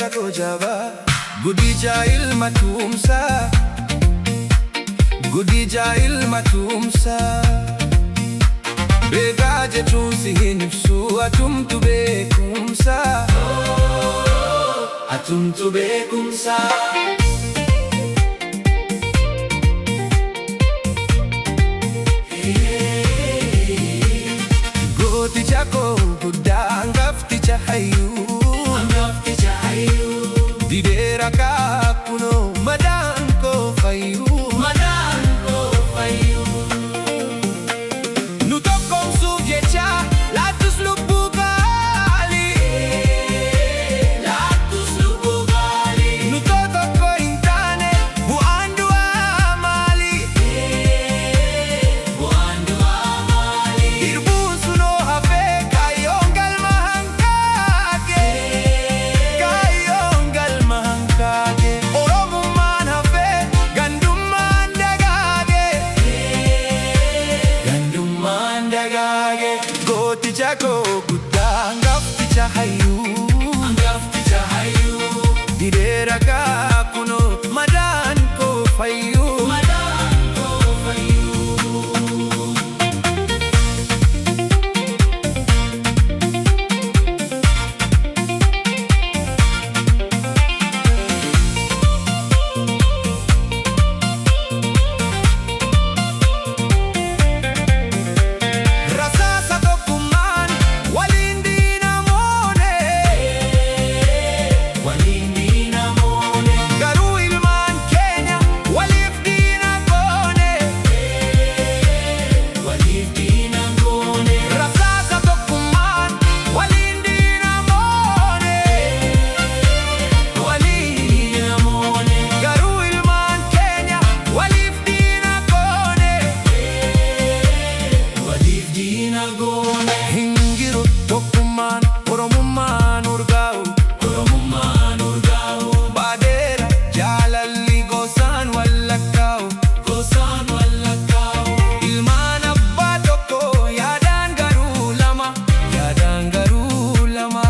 Obboleessa koo jabaa, Guddicha ilma Tumsaa, Guddicha ilma Tumsaa. Beekaa jechuun si hin ibsu, atumtu beekumsa. Atumtu beekumsa. Gooticha koo guddaa, hangafticha hayyuu. Hangafticha hayyuu. Dideera kaakunoo, madaan koo fayyuu. Madaan koo fayyuu. Nu tokkoomsuuf jecha laattus lubbuu qaalii. Laattus lubbuu qaalii. Nu tokko hin taane, bu'aan du'aa maali? Bu'aan du'aa maali? Hirbuun sunoo hafee, kaayyoon galma hanqaaqe. Kaayyoon galma hanqaaqe. Oromummaan hafee, gandummaan dagaage. Gandummaan dagaage. Gooticha koo guddaa, hangafticha hayyuu. Hangafticha hayyuu. Dideera kaakunoo, madaan koo fayyuu. Madaan koo fayyuu. Rasaasa tokkummaan waliin diina moone. Waliin diina moone. Garuu ilmaan keenya waliif diina goone. Waliif diina goone. Rasaasa tokkummaan waliin diina moone. Waliin diina moone. Garuu ilmaan keenya waliif diina goone. Waliif diina goone. Hin jiru tokkummaan, Oromummaan urgaa'u. Oromummaan urgaa'u. Baadeera jaalalli, gosaan wallakkaa'u. Gosaan wallakkaa'u. Ilmaan abbaa tokko, yaadaan garuu lama. Yaadaan garuu lama.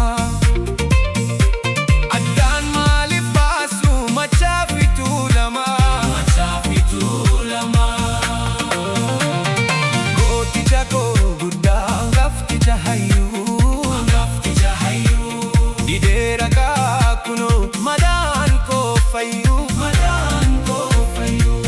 Addaan maaliif baasu Maccaa fi Tuulama? Maccaa fi Tuulama. Gooticha koo guddaa, hangafticha hayyuu. Hangafticha hayyuu. Dideera kaakunoo, madaan koo fayyuu. Madaan koo fayyuu.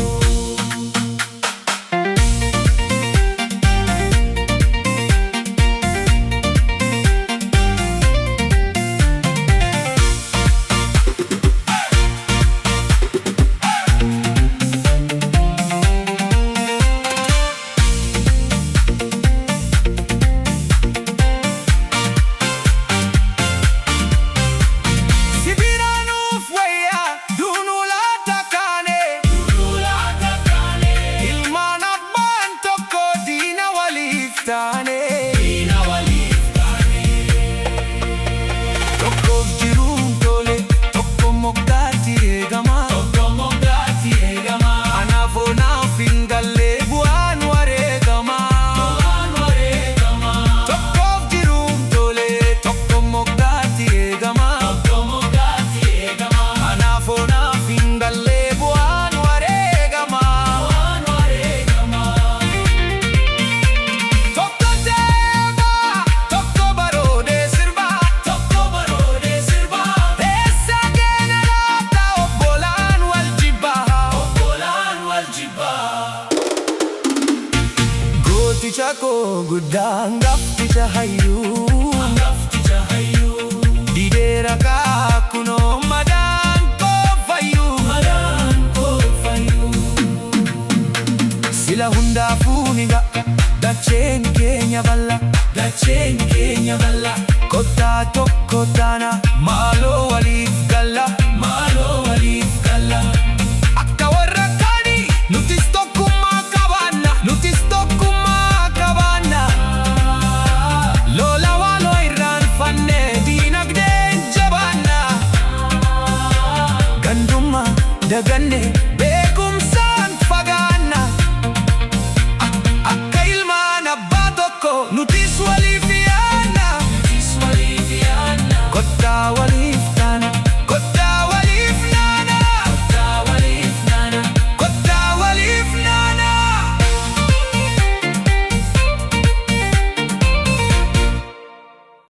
Sibiraanuuf wayyaa duunuu laata kaane. Ilmaan abbaan tokko, diina waliif taane. Diina waliif taane. Tokkoof jiruun tole, tokko moggaatti eegama. Tokko moggaatti eegama. Anaaf onaaf hin galle bu'aan wareegama. Bu'aan wareegama. Tokkoof jiruun tole, tokko moggaatti eegama. Tokko moggaatti eegama. Anaaf onaaf hin galle bu'aan wareegama. Bu'aan wareegama. Tokko teebaa, tokko baroodee sirbaa. Tokko baroodee sirbaa. Eessa keenya laata, obbolaan wal jibbaa? Obbolaan wal jibbaa. Gooticha koo guddaa, hangafticha hayyuu. Hangafticha hayyuu. Dideera kaakunoo, madaan koo fayyuu. Madaan koo fayyuu. Sila hundaafuu ni ga'a, dacheen keenya bal'a. Dacheen keenya bal'a. Kottaa tokko taana, maaloo waliif galla. Maaloo waliif galla. Akka warra kaanii nutis tokkummaa qabaanna. Nutis tokkummaa qabaanna. Lola waaloo irraanfanne, diinagdeen jabaanna. Gandummaa daganne, beekumsaan fagaanna. Akka ilmaan abbaa tokko nutis waliif yaanna. Nutis waliif yaanna. Kottaa.